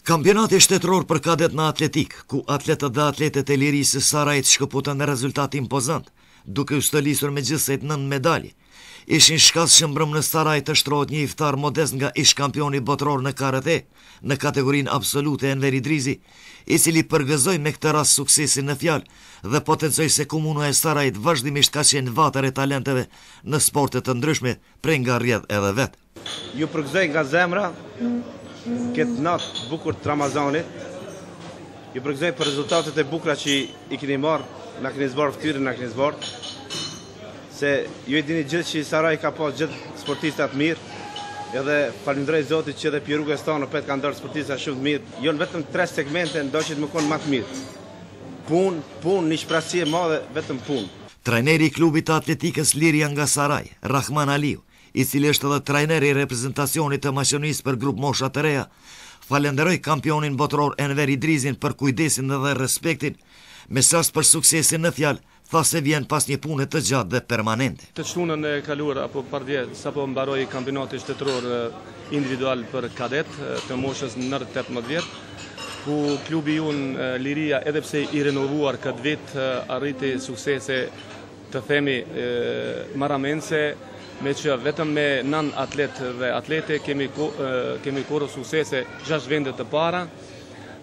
Kampionati shtetëror për kadet në atletikë, ku atletët dhe atletet e Lirisë së Sarajit shkëputën rezultat impozant, duke u stolisur me gjithsejt nëntë medalje, ishin shkas që mbrëmë në Saraj të shtrohet një iftar modest nga ish-kampioni botëror në karate, në kategorinë absolute Enver Idrizi, i cili përgëzoi me këtë rast suksesin në fjalë dhe potencoi se komuna e Sarajit vazhdimisht ka qenë vatër e talenteve në sporte të ndryshme, prej nga rrjedh edhe vetë. Ju përgëzoj nga zemra këtë natë të bukur të Ramazanit. Ju përgëzoj për rezultatet e bukura që i keni marrë, na keni zbardh fytyrën, na keni zbardh. Se ju e dini gjithë që Saraj ka pas gjithë sportista të mirë. Edhe falënderoj Zotit që edhe pi rrugës tonë opet kanë dalë sportista shumë të mirë. Jonë vetëm tre segmente ndoqët me konë ma të mirë. Punë, punë, një shprehje e madhe, vetëm punë. Trajneri i klubit të atletikës Liria nga Saraj, Rahman Aliu, i cili është edhe trajner i reprezentacionit të Maqedonisë për grupmosha të reja, falënderoi kampionin botëror Enver Idrizin për kujdesin dhe respektin, me ç'rast për suksesin në fjalë, tha se vjen pas një pune të gjatë dhe permanente. Të shtunën e kaluar apo pardje sapo mbaroi kampionati shtetëror individual për kadet të moshës nën 18 vjet, ku klubi jonë Liria edhe pse i renovuar këtë vit arriti suksese të themi marramendëse, meqë vetëm me nëntë atletë dhe atlete kemi kemi korrur suksese 6 vende të para,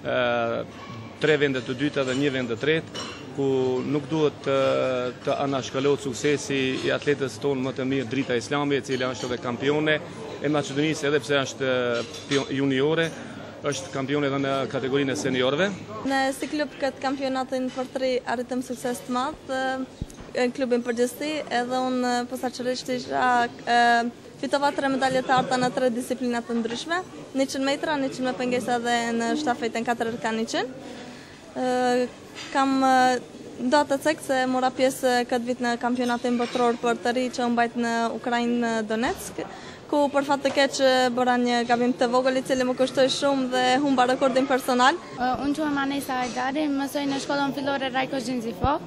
3 vende të dyta dhe një vend të tretë, ku nuk duhet të, të anashkalohet suksesi i atletës tonë më të mirë Drita Islami, e cila është edhe kampione e Maqedonisë, edhe pse është juniore, është kampione edhe në kategorinë e seniorëve. Ne si klub këtë kampionatin për të ri arritëm sukses të madh në klubin përgjithësi, edhe unë posaçërisht isha fitova tre medalje të arta në tre disiplina të ndryshme, 100 metra, 100 me pengesa dhe në shtafetën 4 ka 100. Kam do të cek se mora pjesë këtë vit në kampionatin botëror për të ri që u mbajt në Ukrainë në Donetsk, ku për fat të keq bëra një gabim të vogël i cili më kushtoi shumë dhe humba rekordin personal. Unë quhem Anesa Hajdari, mësoj në shkollën fillore Rajko Zhinzifov.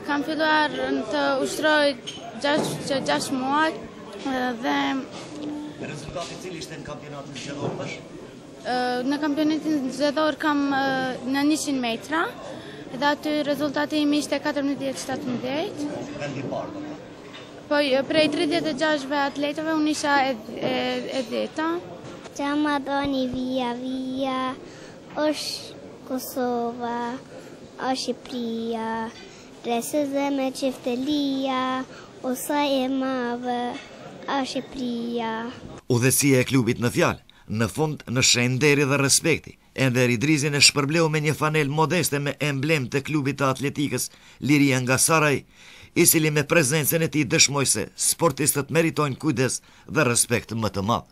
Kam filluar të ushtroj që 6 muaj dhe Rezultati cili ishte në kampionatin zgjedhor tash? Në kampionatin zgjedhor kam në 100 metra dhe aty rezultati im ishte 14-17. Vendi i parë, do Po, prej 36 atletëve unë isha e, e, e dhjeta. Qa ma doni vija vija, është Kosova, është Shqipëria, Rese me çiftelia, o sa e madhe, është Shqipëria. Udhëheqësia e klubit në fjalë, Në fund, në shenjë nderi dhe respekti, Enver Idrizin e shpërbleu me një fanelë modeste me emblemë të klubit të atletikës Liria nga Saraji, i cili me prezencën e tij dëshmoi se sportistët meritojnë kujdes dhe respekt më të madh.